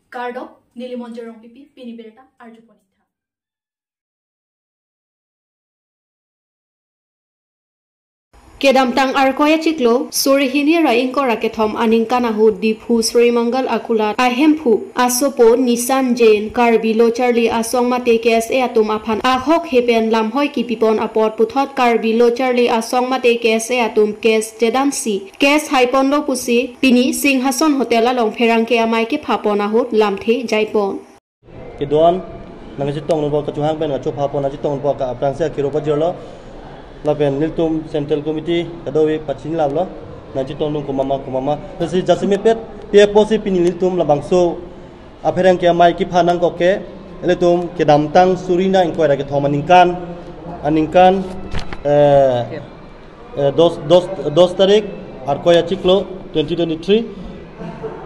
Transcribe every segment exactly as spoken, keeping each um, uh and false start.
Kardom, neli Monjir Rongpipi, pini birta arjupon-ik tha. Kedamtang Arkoi achiklo, suri hini ra ingkoi ra kethom aningkan ahut Diphu Srimangal akulat ahemphu asopo Nisan Jain Karbi Lo Charli Asong mate K S A atum aphan ahokhe pen lamhoi kipipon apot puthot Karbi Lo Charli Asong mate K S A atum case chedansi case haiponlo pusi pini Singhason Hotel along pherangke amei kephapon ahut lamthe jaipon. Kedo-an nangchetongdunpo, kachehang pen kachepha pen nangchetongdunpo, ka aphrangsi akiro pajirlo. Lapen nelitum Central Committee kadokave pachinilaplo, nangchetongdun komat ma komat ma. Lasi jasemet pet pi apotsi pini nelitum labangso apherangke amei kepha nangkok ke, ilitum kedamtang suri hini ra ingkoi ra kethom aningkan, aningkan, eh, eh, dos, dos, dos tarik Arkoi achiklo twenty twenty-three.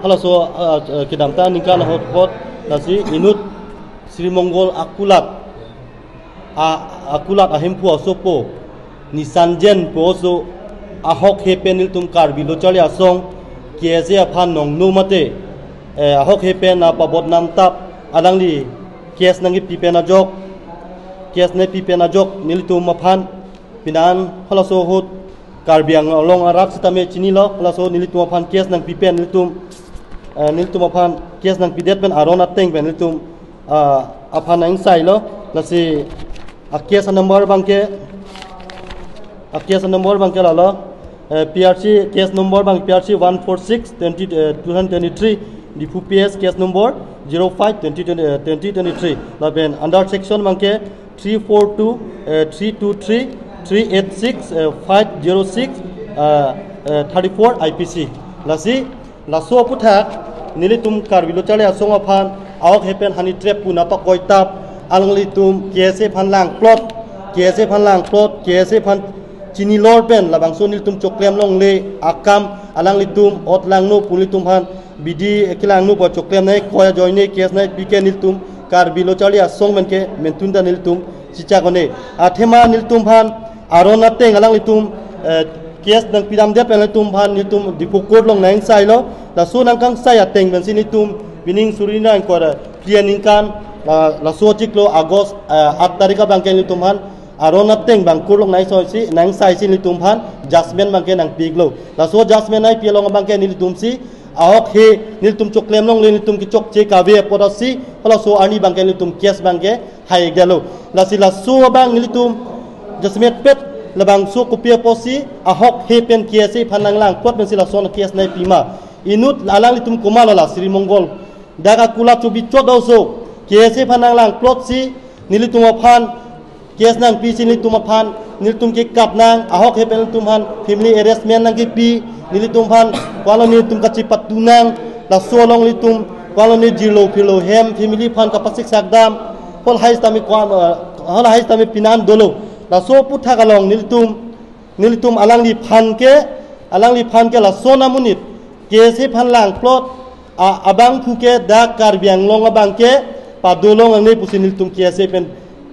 Halaso, ah, eh, kedamtang aningkan ahut apot lasi inut Srimangal akulat, a, akulat ahemphu asopo Nisan Jain pu aso ahokhe pen nelitum Karbi Lo Charli Asong K S A aphan nongno mate, eh, ahokhe pen nangpabodnam tap alangli case nangkepi pen ajok, case nangpi pen ajok nelitum aphan pinan halaso ahut Karbi Anglong arat sitame chinilo, halaso nelitum aphan case nangpi pen nelitum, eh, nelitum aphan case nangpidet pen aron ateng pen nelitum, ah, aphan nangsailo. Lasi a case number abangke, a case number abangke lalo, eh, P R C case number abang P R C one four six twenty, eh, two thousand twenty-three, Diphu P S case number zero five twenty twenty, eh, twenty twenty-three. Lapen under section abangke three four two, eh, three two three, three eight six, eh, five zero six, eh, eh, thirty-four I P C. Lasi, laso aphuthak, nelitum Karbi Lo Charli Asong aphan ahokhe pen honey trap pu nangpakoi tap, alanglitum K S A aphan langplot, K S A aphan langplot, K S A aphan chinilor pen, labangso nelitum choklem longle akam, alanglitum ot langno pu nelitum aphan bidi kelangno pu choklem nangkoi ajoine case nangpi ke nelitum Karbi Lo Charli Asong pen ke mentun ta nelitum chichak one. Athema nelitum aphan aron ateng alanglitum, eh, case nangpidamdet pen nelitum aphan nelitum Diphu court along nangsailo. Laso nangkangsai ateng pensi nelitum pining suri hini ra ingkoi ra phli aningkan, ah, laso achiklo August, ah, aat tarik abangke nelitum aphan aron ateng abang court along nangsaisi, nangsaisi nelitum aphan judgment abangke nangpi-iklo. Laso judgment nangpi along abangke nelitumsi ahokhe nelitum choklem longle, nelitum kechokche kave apot si halaso arni abangke nelitum case abangke hai-ikdetlo. Lasi laso abang nelitum jasemet pet labangso kopi apotsi ahokhe pen K S A aphan nanglangplot pensi lason case nangpi ma. Inut alanglitum komatlo la Srimangal dak akulat chobi chot do so, K S A aphan nanglangplot si nelitum aphan case nangpisi nelitum aphan, nelitum kekap nang, ahokhe pen nelitum aphan family arrangement nangkepi, nelitum aphan ko-an lo nelitum kachipatu nang, laso along nelitum ko-an lo ne jirlo phirlo hem family aphan kapasik sakdam, halahai sitame ko-an, eh, halahai sitame pinan dolo. Laso aphuthak along nelitum, nelitum alangliphan ke, alangliphan ke lason amonit K S A aphan langplot, a, abangphu ke dak Karbi Anglong abangke padolong angne pusi nelitum K S A pen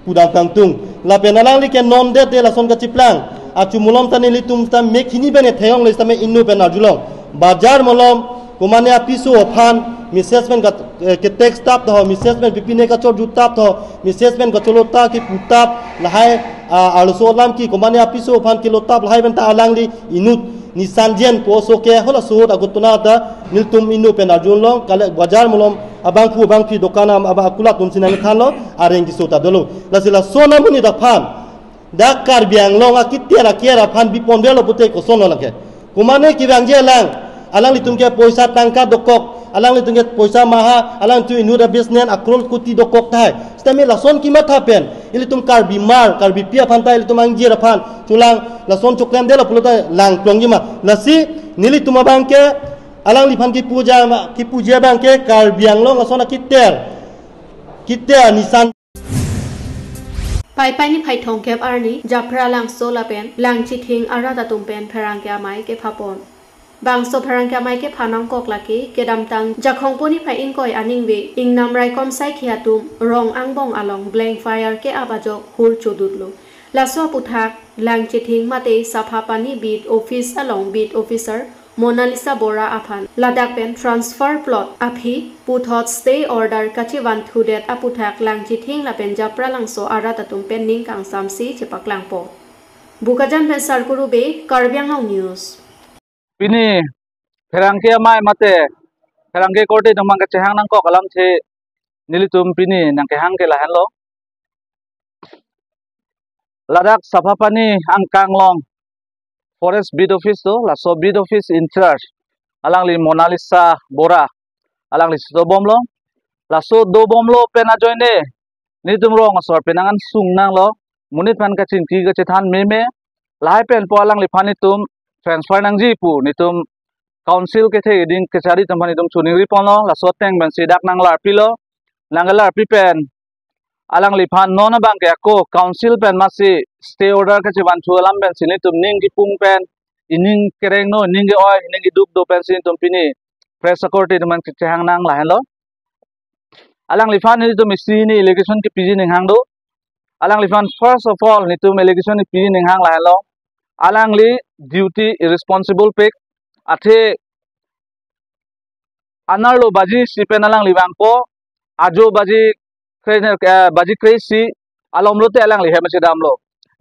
pudam kangtung. Lapen alangli ke non det de lason kachiplang. Achu malom ta nelitum ta mek hini bene theyong le sitame inut pen arjulong. Bajar malom, komane apiso aphan, message pen kat-, eh, ke text tap tho, message pen pipine kachorju tap tho, message pen kacholo ta kipu tap, lahai, ah, arloso alam ke komane apiso aphan kelo tap, lahai pen ta alangli inut Nisan Jain pu aso ke halaso ahut agot tona ta nelitum inut pen arjulong, kale bajar malom abangphu abangphi dokan am aba akulat atumsi nangthanlo, areng keso ta dolo. Lasi lason amonit aphan dak Karbi Anglong akiter aker aphan biponbelo pute kosonlo lake. Komane kevangji alang, alanglitum ke poisa tangka dokok, alanglitum ke poisa maha, alanglitum inut a-business a-crore koti dokok tahai. Sitame lason kematha pen ilitum Karbi mar, Karbipi aphan ta ilitum angjir aphan chulang lason choklemdetlo pulote langplongji ma. Lasi nelitum abangke alangliphan kepuja ma, kepuja abangke Karbi Anglong ason akiter, kiter Nisan. Paipai niphai thomkep arni Japralangso lapen Langchithing arat atum pen pherangke amei kephapon. Bangso pherangke amei kepha nangkok lake kedamtang Jakhong pu niphai ingkoi aningve ingnam raikom saikhi atum rong angbong along blank fire ke-ap ajok hur chodutlo. Laso aphuthak Langchithing mate Saphapani beat office along beat officer Monalisa Bora aphan ladak pen transfer plot aphi puthot stay order kachevanthudet aputhak Langchithing lapen Japralangso arat atum pen ning kangsamsi chepaklangpo. Bokajan pen Sarkuru Bey, Karbi Anglong News. Pini pherangke amei mate pherangke korte atum abang kachehang nangkok alam si nelitum pini nangkehang ke lahenlo. Ladak Saphapani angkang along Forest Beat Office do, laso Beat Office in charge alangli Monalisa Bora, alangli si dobomlo. Laso dobomlo pen ajoine nelitum rong asor penang an sung nanglo, monit aphan kachingki kachethan meme. Lahai pen po alangliphan nelitum transfer nangji pu nelitum council kethe keding kechari atum aphan nelitum choningri ponlo. Laso ateng pensi dak nanglarpilo, nanglarpi pen alangliphan non abang ke ako council pen masi stay order kachevanthu alam pensi nelitum ning kipung pen, ining kereng no, ining ke-oi, ining keduk do pensi nelitum pini press akorte atum aphan kachehang nang lahenlo. Alangliphan nelitum isi hini allegation kepiji aning hang do. Alangliphan first of all nelitum allegation kepiji aning hang lahenlo. Alangli duty irresponsible pik, athe anerlo baji isi pen alangli vangpo, ajo baji kre-, eh, baji kre-isi alom lote alangli hem chedamlo.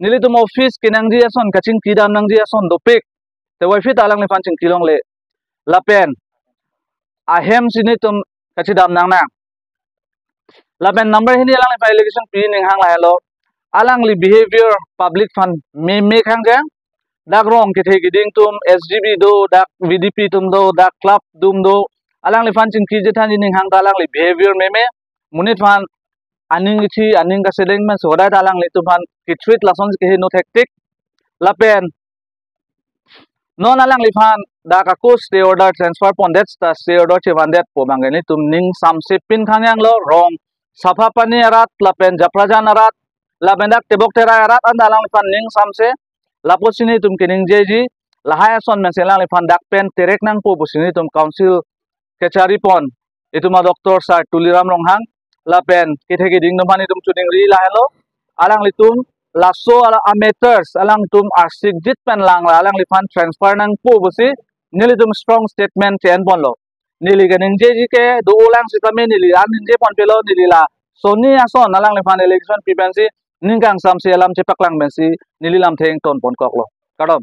Nelitum office kenangji ason, kachingki dam nangji ason dopik, te why fit alangliphan chingki longle? Lapen ahem si nelitum kachedam nangnang. Lapen number hini alangliphan allegation piji aning hang lahenlo. Alangli behavior public aphan meme khangjang. Dak rong kethe keding atum S G B do, dak V D P atum do, dak club atum do, alangliphan chingki chethanji aning hang ta alangli behavior meme. Monit aphan aning kithi, aning kasedeng pen so hodai ta alanglitum aphan ki-treat lason si keheno thektik. Lapen non alangliphan dak ako stay order transfer pondet ta stay order chevandetpo abang ke nelitum ning samse pin khangjanglo. Rong Saphapani arat lapen Japrajan arat lapen dak Tebok Terai arat anta alangliphan ning samse. Lapusi nelitum keningjeji, lahai ason pensi alangliphan dak pen terek nangpo pusi nelitum council kechari pon itum a-doctor Sar Tuliram Ronghang lapen kethe keding atum aphan nelitum choningri lahenlo. Alanglitum laso ala a-matters alangtum arsikjit pen lang la alangliphan transfer nangpo pusi nelitum strong statement che-en ponlo. Neli keningjeji ke do-olang sitame neli an ningje ponpelo, neli lasoni ason alangliphan allegation pi pensi ning kangsamsi alam chepaklang pensi neli lamthe ington ponkoklo. Kardom.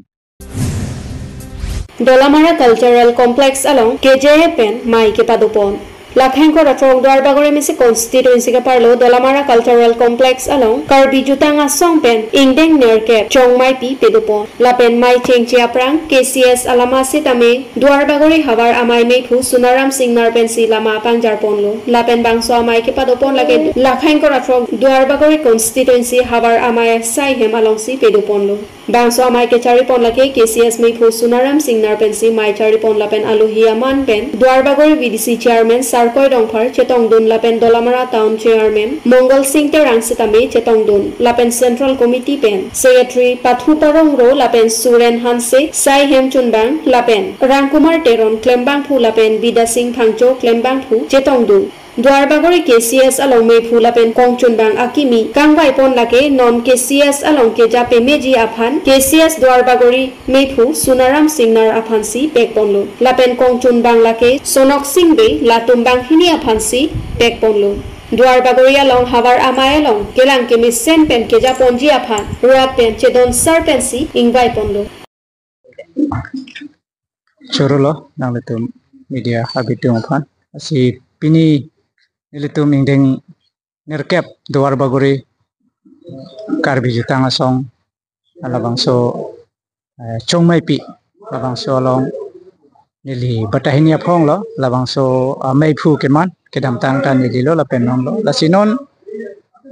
Dolamara Cultural Complex along K J A pen mei kepadopon. Lakhang Koratrong Duarbagori mesi constituency keparlo Dolamara Cultural Complex along Karbi Jutang Asong pen ingdeng nerkep chongmeipi pedopon. Lapen mei chengche aphrang K C S alama sitame Duarbagori havar amei meiphu Sunaram Singnar pensi lama pangjarponlo. Lapen bangso amei kepadopon lake Lakhang Koratrong Duarbagori constituency havar amei Saihem alongsi pedoponlo. Bangso amei kecharipon lake K C S meiphu Sunaram Singnar pensi mei charipon lapen alohi aman pen Duarbagori V D C chairman Sarkoi Rongphar chetongdun lapen Dolamara town chairman Mongol Sing Terang sitame chetongdun lapen central committee pen secretary Pathu Parongro lapen Suren Hanse, Saihem Chunbang lapen Rangkumar Teron klembangphu lapen Bidya Sing Phangcho klembangphu chetongdun. Duarbagori K C S along meiphu lapen kongchunbang akimi kangvaipon lake non K C S along keja pemeji aphan K C S Duarbagori meiphu Sunaram Singnar aphansi pekponlo. Lapen kongchunbang lake Sonok Sing Bey latum banghini aphansi pekponlo. Duarbagori along havar amei along kelang kemesen pen kejaponji aphan rat pen chedonsar pensi ingvaiponlo. Chorolo nanglitum media abitung aphan. Lasi pini nelitum ingdeng nerkep Duarbagori Karbi Jutang Asong labangso, eh, chongmeipi labangso along neli batahini aphonglo, labangso, ah, meiphu keman kedamtang ta nelilo lapen nonlo. Lasi non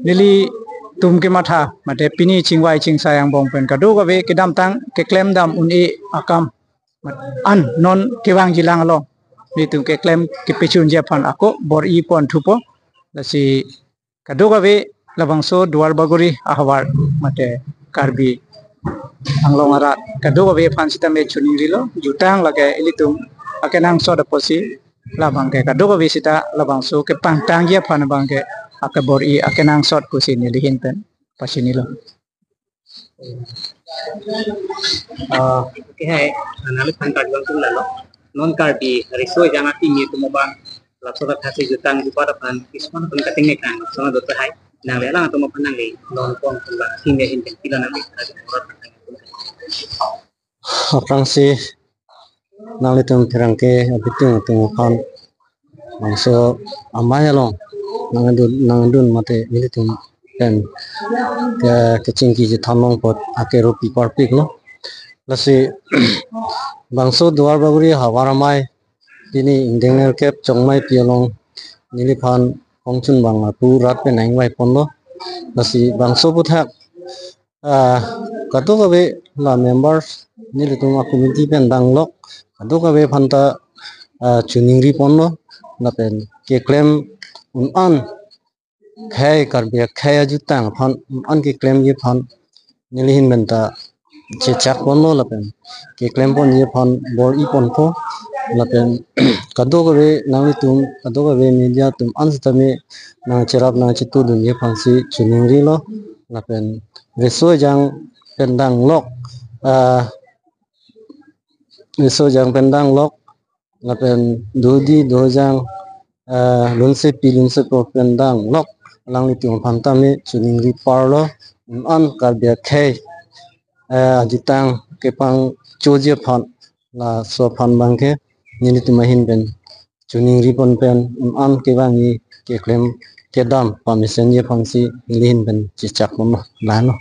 nelitum kematha mate pini chingvai chingsai angbong pen kadokave kedamtang keklemdam un-e akam mat an non kevangjilang along nelitum keklem kepachunji aphan ako bor-i ponthupo. Lasi kadokave labangso Duarbagori ahavar mate Karbi Anglong arat kadokave aphan sitame choningrilo, jutang lake ilitum akenangsot apotsi labang ke kadokave sita labangso kepangtangji aphan abang ke akebor-i akenangsot pusi neli ahin pen pachinilo. Ah, okay, hai, nangliphan karjong tum lalo. Non Karbi riso ejang atimi atum abang, laso ta thasi jutang jupat aphan, kisman aphan kating ne kang, sona dot hai, nangli alang atum aphan nangli, non pon tum bang, sing ya hin pen pilo nangli, karjong jupat aphan. Aphrangsi nanglitum pherangke abitung atum aphan bangso amei along nangdun nangdun mate nelitum pen ke kechingki chethan long apot akeropi parpik lo. Lasi bangso Duar Bagori havar amei pini ingdeng nerkep Chongmeipi along neliphan hongchun bang lapu rat pen nangvai ponlo. Lasi bangso aputhak ah, kadokave la members nelitum a-committee pen danglok, kadokave aphanta, ah, choningri ponlo, lapen keklem un-an khei Karbi akhei ajutang aphan un-an keklemji aphan neli ahin pen ta chechak ponlo lapen keklem ponji aphan bor-i ponpo lapen kadokave nanglitum kadokave media atum an sitame nangcherap nangchetudunji aphansi choningrilo lapen riso ejang pen danglok, ah, riso ejang pen danglok lapen dodi dojang, ah, lunsepi lunsepo pen danglok alanglitum aphan tame choningri parlo un-an Karbi akhei, ah, ajutang kepangchoji aphan laso aphan bangke nelitum ahin pen choningri pon pen un-an kevangji keklem kedam pamesenji aphansi neli ahin pen chechak ponlo lalo.